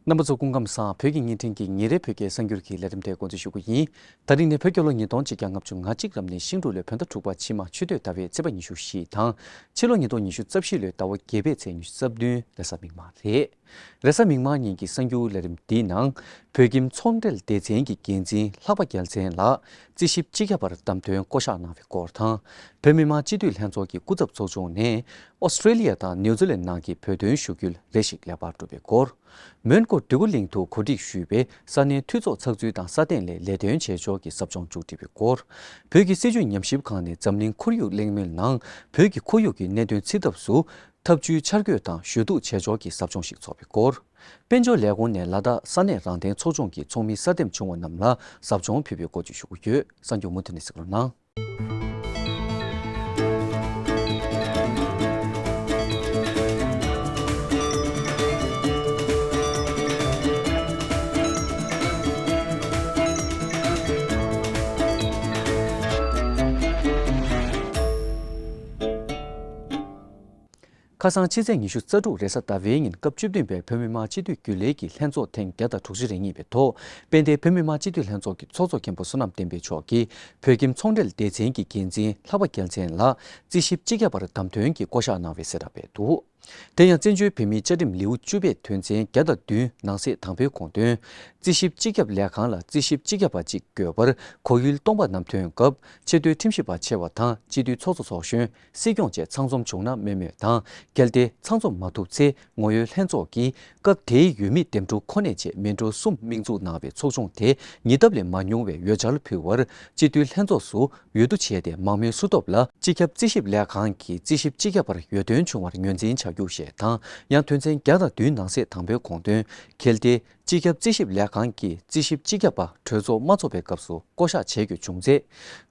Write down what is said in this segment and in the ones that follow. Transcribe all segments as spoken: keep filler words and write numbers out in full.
རྣམ་པ་ཚོ་སྐུ་ཁམས་བཟང་། བོད་ཀྱི་བརྙན་འཕྲིན་གྱི་ཉིན་རེའི་བོད་སྐད་གསར་འགྱུར་གྱི་ལས་རིམ་དེ་འགོ་འཛུགས་ཞུ་གི་ཡིན། ད་རིང་ནི་བོད་རྒྱལ་ལོ་ཉིས་སྟོང་ཆིག་བརྒྱ་ལྔ་བཅུ་ང་གཅིག་རབ་གནས་ཤིང་འབྲུག་ལོའི་བོད་ཟླ་དྲུག་པ་ཕྱི་མ་ཆུ་སྟོད་ཟླ་བའི་ཚེས་པ་ཉི་ཤུ་བཞི་དང་། ཕྱི་ལོ་ཉིས་སྟོང་ཉི་ཤུ་རྩ་བཞི་ལོའི་ཟླ་བ་བརྒྱད་པའི་ཚེས་ཉི་ཤུ་རྩ་བདུན་རེས་གཟའ་མིག་དམར་རེད། རེས་གཟའ་མིག་དམར་ཉིན་གྱི་གསར་འགྱུར་ལས་རིམ་འདིའི་ནང་། བོད་ཁྱིམ་ཚོང་འབྲེལ་སྡེ་ཚན་གྱི་འགན་འཛིན་ལྷག་པ་རྒྱལ་མཚན་ལགས་རྩིས་ཞིབ་སྤྱི་ཁྱབ་པར་བདམས་ཐོན་བསྐོ་གཞག་གནང་བའི་སྐོར་དང་། བོད་མི་མང་སྤྱི་འཐུས་ལྷན་ཚོགས་ཀྱི་སྐུ་ཚབ་ཚོགས་ཆུང་ནས་ཨོ་སི་ཀྲེ་ལི་ཡ་དང་ནིའུ་ཛི་ལན་ནང་གི་བོད་དོན་ཞུ་སྐུལ་རེ་ཞིག་ལེགས་པར་གྲུབ་པའི་སྐོར། མོན་གྷོ་འདོད་རྒུ་གླིང་དུ་གོ་སྒྲིག་ཞུས་པའི་ས་གནས་འཐུས་ཚོགས་ཚགས་ཚུད་དང་སྲ་བརྟན་ལ་ལས་དོན་བྱེད་ཕྱོགས་ཀྱི་ཟབ་སྦྱོང་མཇུག་སྒྲིལ་བའི་སྐོར། བོད་ཀྱི་སྲིད་བྱུས་ཉམས་ཞིབ་ཁང་ནས་འཛམ་གླིང་ཁོར་ཡུག་གླེང་མོལ་ནང་བོད་ཀྱི་ཁོར་ཡུག་གི་གནད་དོན་སེལ་ཐབས་སུ་ཐབས་ཇུས་འཆར་འགོད་དང་ཞུ་གཏུག་བྱེད་ཕྱོགས་ཀྱི་ཟབ་སྦྱོང་ཞིག་ཚོགས་པའི་སྐོར། དཔལ་འབྱོར་ལས་ཁུངས་ནས་ལ་དྭགས་ས་གནས་རང་བདེན་ཚོགས་ཆུང་གི་ཚོགས་མི་གསར་འདེམས་བྱུང་བ་རྣམས་ལ་ཟབ་སྦྱོང་ཕུལ་བའི་སྐོར་བཅས་ཞུ་གི་ཡོད། གསར་འགྱུར་མུ་མཐུད་ནས་གཟིགས་རོགས་གནང་། ཁ་སང་ཕྱི་ཚེས་ཉི་ཤུ་རྩ་དྲུག་རེས་གཟའ་ཟླ་བའི་ཉིན་སྐབས་བཅུ་བདུན་པའི་བོད་མི་མང་སྤྱི་འཐུས་རྒྱུན་ལས་ཀྱི་ལྷན་ཚོགས་ཐེངས་བརྒྱ་དང་དྲུག་ཅུ་རེ་གཉིས་པའི་ཐོག་དཔལ་ལྡན་བོད་མི་མང་སྤྱི་འཐུས་ལྷན་ཚོགས་ཀྱི་ཚོགས་གཙོ་མཁན་པོ་བསོད་ནམས་བསྟན་འཕེལ་མཆོག་གིས་བོད་ཁྱིམ་ཚོང་འབྲེལ་སྡེ་ཚན་གྱི་འགན་འཛིན་ལྷག་པ་རྒྱལ་མཚན་ལགས་རྩིས་ཞིབ་སྤྱི་ཁྱབ་པར་བདམས་ཐོན་གྱི་བསྐོ་གཞག་གནང་བའི་གསལ་བསྒྲགས་སྤེལ་འདུག་དེ་ཡང་བཙན་བྱོལ་བོད་མིའི་བཅའ་ཁྲིམས་ལེའུ་བཅུ་པའི་དོན་ཚན་བརྒྱ་དང་བདུན་ནང་གསེས་དང་པོའི་དགོངས་དོན། རྩིས་ཞིབ་སྤྱི་ཁྱབ་ལས་ཁང་ལ་རྩིས་ཞིབ་སྤྱི་ཁྱབ་པ་གཅིག་དགོས་པར་གོ་ཡུལ་སྟོང་པ་རྣམས་ཐོན་སྐབས་ཆེས་མཐོའི་ཁྲིམས་ཞིབ་པ་ཆེ་བ་དང་སྤྱི་འཐུས་ཚོགས་གཙོ་ཚོགས་གཞོན། སྲིད་སྐྱོང་བཅས་ཚང་འཛོམས་བྱུང་ན་སྨོས་མེད་དང་། གལ་ཏེ་ཚང་འཛོམས་མ་ཐུབ་ཚེ་ངོ་ཡོད་ལྷན་ཚོགས་ཀྱིས་སྐབས་དེའི་འོས་མི་འདེམས་སྒྲུག་ཁོ་ནས་བཅས་མི་འགྲོ་གསུམ་དམིགས་འཛུགས་གནང་བའི་ཚོགས་ཆུང་དེ་ཉིས་ལྡབ་ལས་མ་ཉུང་བའི་འོས་འཆར་ཕུལ་བར་སྤྱི་འཐུས་ལྷན་ཚོགས་སུ་འོས་བསྡུ་བྱས་ཏེ་མང་མོས་སུ་ཐོབ་ལ་སྤྱི་ཁྱབ་རྩིས་ཞིབ་ལས་ཁང་གི་རྩིས་ཞིབ་སྤྱི་ཁྱབ་པར་འོས་ཐོན་བྱུང་བར་ངོས་འཛིན་བྱ་རྒྱུ་ཞེས་དང་། ཡང་དོན་ཚན་བརྒྱ་དང་བདུན་ནང་གསེས་དང་པོའི་དགོངས་དོན། གལ་ཏེ་སྤྱི་ཁྱབ་རྩིས་ཞིབ་ལས་ཁང་གི་རྩིས་ཞིབ་སྤྱི་ཁྱབ་པ་གྲོས་ཚོགས་མ་འཚོགས་པའི་སྐབས་སུ་བསྐོ་གཞག་བྱེད་རྒྱུ་བྱུང་ཚེ།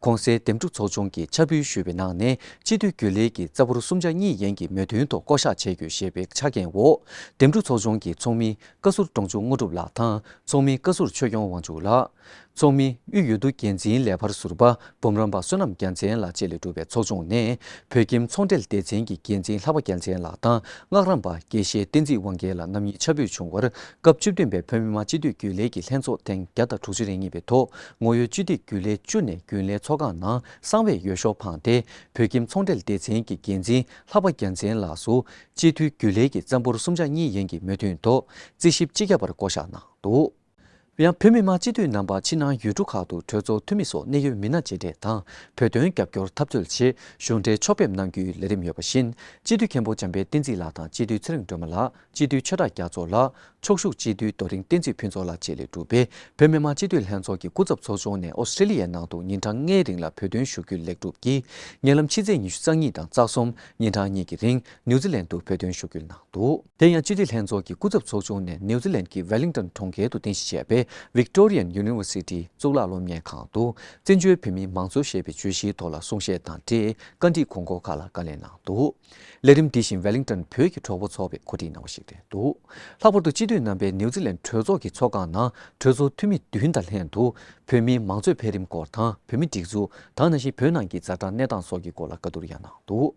གོང་གསལ་འདེམས་སྒྲུག་ཚོགས་ཆུང་གིས་ཕྱག་ཕུལ་ཞུས་པའི་ནང་ནས་སྤྱི་འཐུས་རྒྱུན་ལས་ཀྱི་རྩ་འབོར་གསུམ་ཆ་གཉིས་ཡན་གྱི་མོས་མཐུན་ཐོག་བསྐོ་གཞག་བྱེད་རྒྱུ་ཞེས་པའི་ཆ་རྐྱེན་འོག་འདེམས་སྒྲུག་ཚོགས་ཆུང་གི་ཚོགས་མི་བཀའ་ཟུར་འབྲོང་ཆུང་དངོས་གྲུབ་ལགས་དང་ཚོགས་མི་བཀའ་ཟུར་ཆོས་སྐྱོང་དབང་ཕྱུག་ལགས། ཚོགས་མི་དབུས་འོས་བསྡུ་འགན་འཛིན་ལས་འཕར་ཟུར་པ་འབུམ་རམས་པ་བསོད་ནམས་རྒྱལ་མཚན་ལགས་བཅས་ལས་གྲུབ་པའི་ཚོགས་ཆུང་ནས་བོད་ཁྱིམ་ཚོང་འབྲེལ་སྡེ་ཚན་གྱི་འགན་འཛིན་ལྷག་པ་རྒྱལ་མཚན་ལགས་དང་སྔགས་རམས་པ་དགེ་བཤེས་བསྟན་འཛིན་དབང་རྒྱལ་ལགས་རྣམ་གཉིས་ཕྱག་ཕུལ་བྱུང་བར་སྐབས་བཅུ་བདུན་པའི་བོད་མི་མང་སྤྱི་འཐུས་རྒྱུན་ལས་ཀྱི་ལྷན་ཚོགས་ཐེངས་བརྒྱ་དང་དྲུག་ཅུ་རེ་གཉིས་པའི་ཐོག་ངོ་ཡོད་སྤྱི་འཐུས་རྒྱུན་ལས་བཅུ་ནས་རྒྱུན་ལས་ཚོགས་ཁང་ནང་གསང་བའི་འོས་ཤོག་འཕངས་ཏེ་བོད་ཁྱིམ་ཚོང་འབྲེལ་སྡེ་ཚན་གྱི་འགན་འཛིན་ལྷག་པ་རྒྱལ་མཚན་ལགས་སུ་སྤྱི་འཐུས་རྒྱུན་ལས་ཀྱི་རྩ་འབོར་གསུམ་ཆ་གཉིས་ཡན་གྱི་མོས་མཐུན་ཐོག་རྩིས་ཞིབ་སྤྱི་ཁྱབ་པར་བསྐོ་གཞག་གནང་འདུག་ཡང་བོད་མི་མང་སྤྱི་འཐུས་རྣམ་པ་ཕྱི་ནང་ཡུལ་གྲུ་ཁག་ཏུ་གྲོས་ཚོགས་འཐུས་མི་སོགས་གནད་ཡོད་མི་སྣ་མཇལ་འཕྲད་དང་བོད་དོན་རྒྱབ་སྐྱོར་འཐབ་རྩོད་ཆེད་གཞུང་འབྲེལ་ཕྱོགས་ཕེབས་གནང་རྒྱུའི་ལས་རིམ་ཡོད་པ་བཞིན་སྤྱི་འཐུས་མཁན་པོ་འཇམ་དཔལ་བསྟན་འཛིན་ལགས་དང་སྤྱི་འཐུས་ཚེ་རིང་སྒྲོལ་མ་ལགས། སྤྱི་འཐུས་ཆོས་གྲགས་རྒྱ་མཚོ་ལགས། ཕྱོགས་བཞུགས་སྤྱི་འཐུས་རྡོ་རིང་བསྟན་འཛིན་ཕུན་ཚོགས་ལགས་བཅས་ལས་གྲུབ་པའི་བོད་མི་མང་སྤྱི་འཐུས་ལྷན་ཚོགས་ཀྱི་སྐུ་ཚབ་ཚོགས་ཆུང་ནས་ཨོ་སི་ཀྲེ་ལི་ཡའི་ནང་དུ་ཉིན་གྲངས་ལྔའི་རིང་ལ་བོད་དོན་ཞུ་སྐུལ་ལེགས་གྲུབ་ཀྱིས་ཉེ་ལམ་ཕྱི་ཚེས་ཉི་ཤུ་རྩ་གཉིས་དང་རྩ་གསུམ་ཉིན་གྲངས་གཉིས་ཀྱི་རིང་ནིའུ་ཛི་ལན་དུ་བོད་དོན་ཞུ་སྐུལ་གནང་འདུག་དེ་ཡང་སྤྱི་འཐུས་ལྷན་ཚོགས་ཀྱི་སྐུ་ཚབ་ཚོགས་ཆུང་ནས་ནིའུ་ཛི་ལན་གྱི་ཝེ་ལིང་ཏོན་གྲོང་ཁྱེར་དུ་རྟེན་གཞི་བྱས་པའི་Victorian University གཙུག་ལག་སློབ་གཉེར་ཁང་དུ་བཙན་བྱོལ་བོད་མིའི་མང་གཙོ་ཞེས་པའི་བརྗོད་གཞིའི་ཐོག་ལ་གསུང་བཤད་དང་འབྲེལ་བཀའ་འདྲི་དགོངས་སྐོར་ཁག་ལ་བཀའ་ལན་གནང་འདུག་ལས་རིམ་འདི་བཞིན་ཝེ་ལིང་ཏོན་བོད་ཀྱི་གྲོགས་པོ་ཚོགས་པས་གོ་སྒྲིག་གནང་བ་ཞིག་རེད་འདུག་ལྷག་པར་དུ་སྤྱི་འཐུས་རྣམ་པས་ནིའུ་ཛི་ལན་གྲོས་ཚོགས་ཀྱི་ཚོགས་ཁང་ནང་གྲོས་ཚོགས་འཐུས་མི་བདུན་དང་ལྷན་དུ་བོད་མིའི་མང་གཙོའི་འཕེལ་རིམ་སྐོར་དང་བོད་མིའི་སྒྲིག་འཛུགས་དང་ནང་བཞིན་བོད་ནང་གི་ཛ་དྲག་གནས་སྟངས་སོགས་ཀྱི་སྐོར་ལ་བཀའ་བསྡུར་ཡང་གནང་འདུག་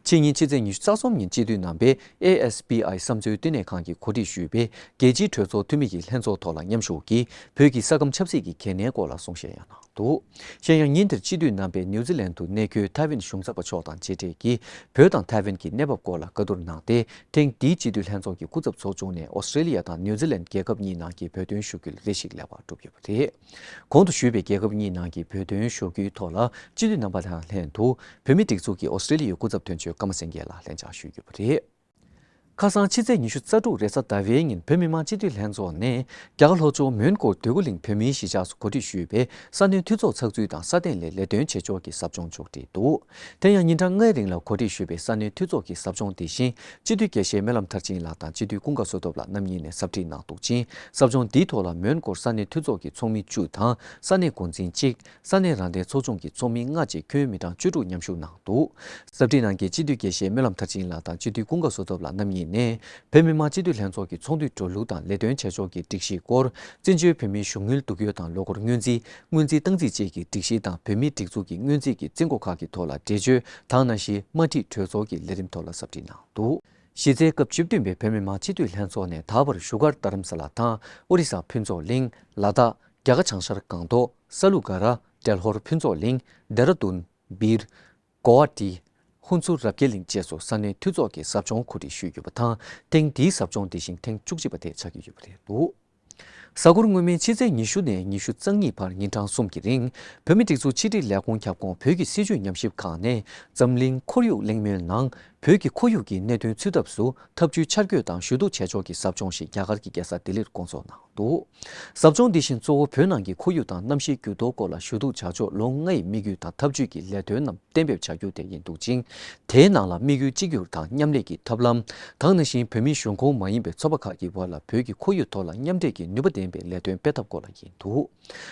ཕྱི་ཉིན་ཕྱི་ཚེས་ཉི་ཤུ་རྩ་གསུམ་ཉིན་སྤྱི་འཐུས་རྣམ་པས་ཨེ་ཨེས་པི་ཨའི་བསམ་ཚུལ་བསྟི་གནས་ཁང་གིས་གོ་སྒྲིག་ཞུས་པའི་རྒྱལ་སྤྱིའི་གྲོས་ཚོགས་འཐུས་མི་ཡི་ལྷན་ཚོགས་ཐོག་ལ་མཉམ་ཞུགས་ཀྱིས་བོད་ཀྱི་ས་ཁམས་ཆབ་སྲིད་ཀྱི་གལ་གནད་སྐོར་ལ་གསུང་བཤད་ཡང་གནང་འདུག་གཞན་ཡང་ཉིན་དེར་སྤྱི་འཐུས་རྣམ་པས་ནིའུ་ཛི་ལན་དུ་གནས་འཁོད་ཐའེ་ཝན་གཞུང་ཚབ་པ་མཆོག་དང་མཇལ་འཕྲད་ཀྱིས་བོད་དང་ཐའེ་ཝན་གྱི་གནས་བབ་སྐོར་ལ་བཀའ་བསྡུར་གནང་སྟེ་ཐེངས་འདིའི་སྤྱི་འཐུས་ལྷན་ཚོགས་ཀྱི་སྐུ་ཚབ་ཚོགས་ཆུང་ནས་ཨོ་སི་ཀྲེ་ལི་ཡ་དང་ནིའུ་ཛི་ལན་རྒྱལ་ཁབ་གཉིས་ནང་གི་བོད་དོན་ཞུ་སྐུལ་རེ་ཞིག་ལེགས་པར་གྲུབ་ཡོད་པ་རེད། གོང་དུ་ཞུས་པའི་རྒྱལ་ཁབ་གཉིས་ནང་གི་བོད་དོན་ཞུ་སྐུལ་ཐོག་ལ་སྤྱི་འཐུས་རྣམ་པ་དང་ལྷན་དུ་བོད་མིའི་སྒྲིག་འཛུགས་ཀྱི་ཨོ་སི་ཀྲེ་ལི་ཡའི་སྐུ་ཚབ་དོན་གཅོད་ཀརྨ་སེང་གེ་ལགས་ལྷན་བཅར་ཞུས་ཡོད་པ་རེད། ཁ་སང་ཕྱི་ཚེས་ཉི་ཤུ་རྩ་དྲུག་རེས་གཟའ་ཟླ་བའི་ཉིན་བོད་མི་མང་སྤྱི་འཐུས་ལྷན་ཚོགས་ནས་རྒྱ་གར་ལྷོ་ཕྱོགས་མོན་གྷོ་འདོད་རྒུ་གླིང་བོད་མིའི་གཞིས་ཆགས་སུ་གོ་སྒྲིག་ཞུས་པའི་ས་གནས་འཐུས་ཚོགས་ཚགས་ཚུད་དང་སྲ་བརྟན་ལ་ལས་དོན་བྱེད་ཕྱོགས་ཀྱི་ཟབ་སྦྱོང་མཇུག་སྒྲིལ་འདུག་དེ་ཡང་ཉིན་གྲངས་ལྔའི་རིང་ལ་གོ་སྒྲིག་ཞུས་པའི་ས་གནས་འཐུས་ཚོགས་ཀྱི་ཟབ་སྦྱོང་དེ་བཞིན་སྤྱི་འཐུས་དགེ་བཤེས་སྨོན་ལམ་མཐར་ཕྱིན་ལགས་དང་སྤྱི་འཐུས་ཀུན་དགའ་བསོད་སྟོབས་ལགས་རྣམ་གཉིས་ནས་ཟབ་ཁྲིད་གནང་འདུག་ཅིང་། ཟབ་སྦྱོང་འདིའི་ཐོག་ལ་མོན་གྷོར་ས་གནས་འཐུས་ཚོགས་ཀྱི་ཚོགས་མི་བཅུ་དང་ས་གནས་འགོ་འཛིན་གཅིག་ས་གནས་རང་བདེན་ཚོགས་ཆུང་གི་ཚོགས་མི་ལྔ་བཅས་ཁྱོན་མི་གྲངས་བཅུ་དྲུག་མཉམ་ཞུགས་གནང་འདུག་ཟབ་ཁྲིད་ནང་གི་སྤྱི་འཐུས་དགེ་བཤེས་སྨོན་ལམ་མཐར་ཕྱིན་ལགས་དང་སྤྱི་འཐུས་ཀུན་དགའ་བསོད་སྟོབས་ལགས་རྣམ་གཉིས་ནས་བོད་མི་མང་སྤྱི་འཐུས་ལྷན་ཚོགས་ཀྱི་ཚོགས་འདུའི་འགྲོ་ལུགས་དང་ལས་དོན་བྱེད་ཕྱོགས་ཀྱི་སྒྲིག་གཞིའི་སྐོར། བཙན་བྱོལ་བོད་མིའི་གཞུང་དངུལ་བསྡུ་སྐྱོལ་དང་ལོ་འཁོར་སྔོན་རྩིས། སྔོན་རྩིས་སྟངས་རྩིས་བཅས་ཀྱི་སྒྲིག་གཞི་དང་བོད་མིའི་སྒྲིག་འཛུགས་ཀྱི་སྔོན་རྩིས་ཀྱི་རྩིས་འགོ་ཁག་གི་ཐོག་ལ་འགྲེལ་བརྗོད་དང་ནང་བཞིན་དམར་ཁྲིད་གྲོས་ཚོགས་ཀྱི་ལས་རིམ་ཐོག་ལ་ཟབ་ཁྲིད་གནང་འདུག་གཞི་རྩའི་སྐབས་བཅུ་བདུན་པའི་བོད་མི་མང་སྤྱི་འཐུས་ལྷན་ཚོགས་ནས་ད་བར་བཞུགས་སྒར་རྡ་རམ་ས་ལ་དང་ཨོ་རི་ས་ཕུན་ཚོགས་གླིང་། ལ་དྭགས་རྒྱ་གར་བྱང་ཤར་སྒང་ཏོག་ས་ལུ་ག་ར། བྲེལ་ཧོར་ཕུན་ཚོགས་གླིང་། ལྡེ་ར་ལྡུན། སྦིར། གོ་ཧ་ཏི། ཧུན་སུར་རབ་རྒྱས་གླིང་བཅས་སུ་ས་གནས་འཐུས་ཚོགས་ཀྱི་ཟབ་སྦྱོང་གོ་སྒྲིག་ཞུས་ཡོད་པ་དང་། ཐེངས་འདིའི་ཟབ་སྦྱོང་འདི་བཞིན་ཐེངས་བཅུ་གཅིག་པ་དེ་ཆགས་ཀྱི་ཡོད་པ་རེད་འདུག་གཟའ་འཁོར་སྔོན་མའི་ཕྱི་ཚེས་ཉི་ཤུ་ནས་ཉི་ཤུ་རྩ་གཉིས་བར་ཉིན་གྲངས་གསུམ་གྱི་རིང་། བོད་མིའི་སྒྲིག་འཛུགས་ཕྱི་དྲིལ་ལས་ཁུངས་ཁྱབ་ཁོངས་བོད་ཀྱི་སྲིད་བྱུས་ཉམས་ཞིབ་ཁང་ནས་འཛམ་གླིང་ཁོར་ཡུག་གླེང་མོལ་ནང་། བོད་ཀྱི་ཁོར་ཡུག་གི་གནད་དོན་ཚུད་ཐབས་སུ་ཐབས་ཇུས་འཆར་འགོད་དང་ཞུ་གཏུག་བྱས་ཕྱོགས་ཀྱི་ཟབ་སྦྱོང་ཞིག་རྒྱ་གར་གྱི་རྒྱལ་ས་ལྡི་ལིར་བསྐོང་ཚོགས་གནང་འདུག་ཟབ་སྦྱོང་འདི་བཞིན་གཙོ་བོ་བོད་ནང་གི་ཁོར་ཡུག་དང་གནམ་གཤིས་འགྱུར་ལྡོག་སྐོར་ལ་ཞུ་གཏུག་བྱ་ཕྱོགས། ལོ་ལྔ་ཡི་དམིགས་ཡུལ་དང་ཐབས་ཇུས་ཀྱི་ལས་དོན་རྣམས་གཏན་འབེབས་བྱ་རྒྱུ་དེ་ཡིན་འདུག་ཅིང་། དེའི་ནང་ལ་དམིགས་ཡུལ་གཅིག་གྱུར་དང་མཉམ་ལས་ཀྱི་ཐབས་ལམ། དེ་ནང་བཞིན་བོད་མིའི་གཞུང་ཁོངས་མ་ཡིན་པའི་ཚོགས་པ་ཁག་གི་བར་ལ་བོད་ཀྱི་ཁོར་ཡུག་ཐོག་ལ་མཉམ་འབྲེལ་གྱི་ནུས་པ་ལྡན་པའི་ལས་དོན་སྤེལ་ཐབས་སྐོར་ལ་ཡིན་འདུག་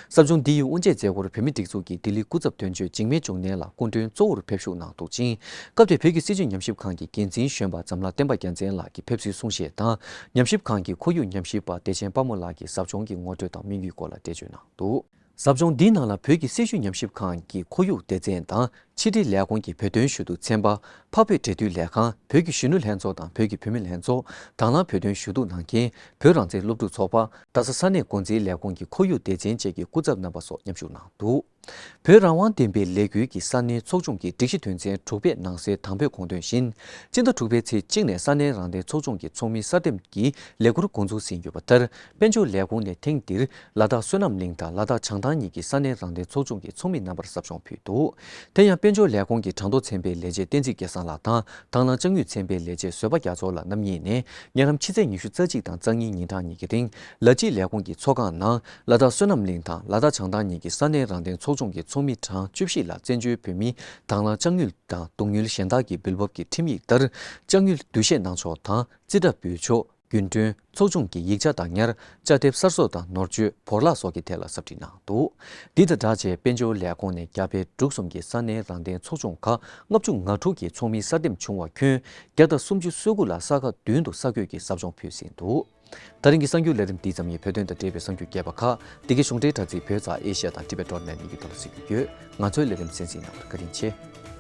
ཟབ་སྦྱོང་འདི་ཡི་དབུ་འབྱེད་མཛད་སྒོར་བོད་མིའི་སྒྲིག་འཛུགས་ཀྱི་ལྡི་ལི་སྐུ་ཚབ་དོན་གཅོད་འཇིགས་མེད་འབྱུང་གནས་ལགས་སྐུ་མགྲོན་གཙོ་བོར་ཕེབས་ཞུགས་གནང་འདུག་ཅིང་། སྐབས་དེར་བོད་ཀྱི་སྲིད་བྱུས་ཉམས་ཞིབ་ཁང་གི་འགན་འཛིན་གཞོན་པ་འཛམ་ལྷ་བསྟན་པ་རྒྱལ་མཚན་ལགས་ཀྱིས་ཕེབས་བསུའི་གསུང་བཤད་དང་། ཉམས་ཞིབ་ཁང་གི་ཁོར་ཡུག་ཉམས་ཞིབ་པ་བདེ་ཆེན་དཔལ་མོ་ལགས་ཀྱིས་ཟབ་སྦྱོང་གི་ངོ་སྤྲོད་དང་དམིགས་ཡུལ་སྐོར་ལ་འགྲེལ་བརྗོད་གནང་འདུག་ཟབ་སྦྱོང་འདིའི་ནང་ལ་བོད་ཀྱི་སྲིད་བྱུས་ཉམས་ཞིབ་ཁང་གི་ཁོར་ཡུག་སྡེ་ཚན་དང་། ཕྱི་དྲིལ་ལས་ཁུངས་ཀྱི་བོད་དོན་ཞུ་གཏུག་ཚན་པ། འཕགས་བོད་འབྲེལ་མཐུད་ལས་ཁང་། བོད་ཀྱི་གཞོན་ནུ་ལྷན་ཚོགས་དང་བོད་ཀྱི་བུད་མེད་ལྷན་ཚོགས། དང་བླངས་བོད་དོན་ཞུ་གཏུག་ནང་རྐྱེན། བོད་རང་བཙན་སློབ་ཕྲུག་ཚོགས་པ། རྡ་ས་ས་གནས་འགོ་འཛིན་ལས་ཁུངས་ཀྱི་ཁོར་ཡུག་སྡེ་ཚན་བཅས་ཀྱི་སྐུ་ཚབ་རྣམ་པ་སོགས་མཉམ་ཞུགས་གནང་འདུག་བོད་རང་དབང་བདེན་པའི་ལས་འགུལ་གྱི་ས་གནས་ཚོགས་ཆུང་གི་སྒྲིག་གཞི་དོན་ཚན་དྲུག་པའི་ནང་གསལ་དང་པོའི་དགོངས་དོན་བཞིན། སྤྱི་ཟླ་དྲུག་པའི་ཚེས་གཅིག་ནས་ས་གནས་རང་བདེན་ཚོགས་ཆུང་གི་ཚོགས་མི་གསར་འདེམས་ཀྱི་ལས་འཁུར་འགོ་འཛུགས་ཟིན་ཡོད་པ་ལྟར། དཔལ་འབྱོར་ལས་ཁུངས་ནས་ཐེངས་འདིར་ལ་དྭགས་བསོད་ནམས་གླིང་དང་ལ་དྭགས་བྱང་ཐང་གཉིས་ཀྱི་ས་གནས་རང་བདེན་ཚོགས་ཆུང་གི་ཚོགས་མི་རྣམ་པར་ཟབ་སྦྱོང་ཕུལ་འདུག་དེ་ཡང་དཔལ་འབྱོར་ལས་ཁུངས་ཀྱི་གྲངས་ཐོ་ཚན་པའི་ལས་བྱེད་བསྟན་འཛིན་སྐལ་བཟང་ལགས་དང་། དང་བླངས་དཔྱ་དངུལ་ཚན་པའི་ལས་བྱེད་བཟོད་པ་རྒྱ་མཚོ་ལགས་རྣམ་གཉིས་ནས། ཉེ་ལམ་ཕྱི་ཚེས་ཉི་ཤུ་རྩ་གཅིག་དང་རྩ་གཉིས་ཉིན་གྲངས་གཉིས་ཀྱི་རིང་། ལ་སྤྱི་ལས་ཁུངས་ཀྱི་ཚོགས་ཁང་ནང་། ལ་དྭགས་བསོད་ནམས་གླིང་དང་ལ་དྭགས་བྱང་ཐང་གཉིས་ཀྱི་ས་གནས་རང་བདེན་ཚོགས་ཆུང་གི་ཚོགས་མི་གྲངས་བཅུ་བཞི་ལ་བཙན་བྱོལ་བོད་མིའི་དང་བླངས་དཔྱ་དངུལ་དང་དུག་ཉུལ་གཞན་དག་གི་འབུལ་འབབ་ཀྱི་ཁྲིམས་ཡིག་ལྟར། དཔྱ་དངུལ་བསྡུ་བཞེས་གནང་ཕྱོགས་དང་། རྩིས་ཁྲ་འབུལ་ཕྱོགས། རྒྱུན་གྲོན། ཚོགས་ཆུང་གི་ཡིག་ཆ་དང་ཉར། ཅ་དེབ་གསར་བཟོ་དང་ནོར་བཅོས། བོར་བརླག་སོགས་ཀྱི་ཐད་ལ་གསབ་ཁྲིད་གནང་འདུག་འདི་དང་སྦྲགས་བྱས། དཔལ་འབྱོར་ལས་ཁུངས་ནས་རྒྱ་བལ་འབྲུག་གསུམ་གྱི་ས་གནས་རང་བདེན་ཚོགས་ཆུང་ཁག་ལྔ་བཅུ་ང་དྲུག་གི་ཚོགས་མི་གསར་འདེམས་བྱུང་བ་ཁྱོན་བརྒྱ་དང་སུམ་ཅུ་སོ་དགུ་ལ་ས་ཁག་བདུན་དུ་གསར་བསྐོས་ཀྱི་ཟབ་སྦྱོང་ཕུལ་ཟིན་འདུག་ད་རིང་གི་གསར་འགྱུར་ལས་རིམ་འདི་ཙམ་ཡིན། བོད་དོན་དང་འབྲེལ་བའི་གསར་འགྱུར་རྒྱས་པ་ཁག་འདི་གའི་གཞུང་འབྲེལ་དྲ་ཚིགས་བོད་ཙ་ཨེ་ཤི་ཡ་དང་ཊི་བེ་ཊི་ཌོ་ཊི་ནེ་ཊི་གཉིས་ཀྱི་ཐོག་ལ་གཟིགས་རྒྱུ་ཡོད། ང་ཚོའི་ལས་རིམ་གསན་གཟིགས་གནང་བར་བཀའ་དྲིན་ཆེ།